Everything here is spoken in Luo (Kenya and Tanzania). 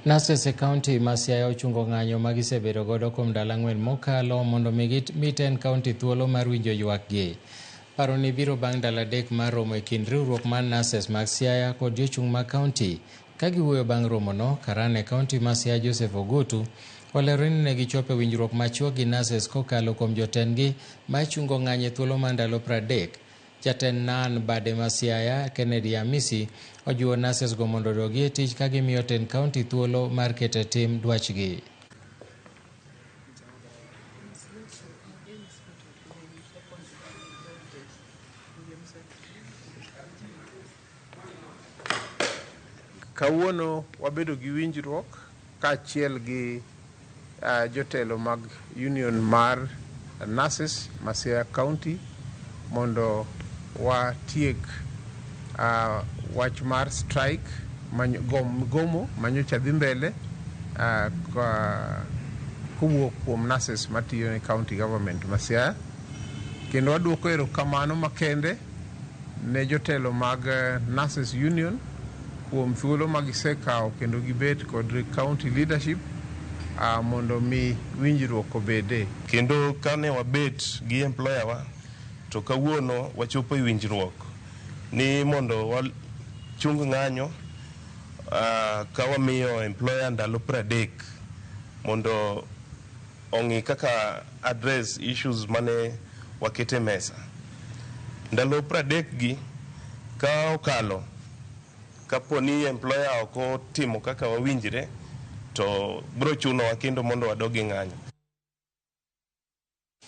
Nurses e kaunti ma Siaya ochungo ng'anyo ma gisebedo godo kuom ndalo 4 mokalo mondo mi mi tend kaunti thuolo mar winjo ywakgi. Paroni biro bang' ndalo 3 mar romo e kind riwruok mar nurses mag Siaya kod jochung' mag kaunti. Ka giwuoyo bang' romono, karan e kaunti ma Siaya Joseph Ogutu olero ni ne gichopo e winjruok machuok gi nurses kokalo kuom jotendgi ma chungo ng'anyo e thuolo mar ndalo 30. Jatend NAN bade ma Siaya, Kennedy Amisi, ojiwo nurses go mondo odogi e tich ka gimiyo tend kaunti thuolo mar keto e tim dwachgi. Kawuono wabedo gi winjruok kaachiel gi jotelo mag union mar nurses ma Siaya County mondo watiek wach mar strike gomo manyocha dhi mbele kowuok kuom nurses matiyo ne county government ma Siaya. Kendo waduoko erokamano makende ne jotelo mag nurses union kuom thuolo ma gisekawo kendo gibet kod county leadership mondo mi winjruok obede. Kendo kane wabet gi employer wa to kawuono wachopo e winjruok ni mondo wachung ng'anyo ka wamiyo employer ndalo 30 mondo ong'i kaka address issues mane wakete mesa. Ndalo 30 gi ka okalo, kapo ni employer ok otimo kaka wawinjre, to biro chunowa kendo mondo wadog e ng'anyo.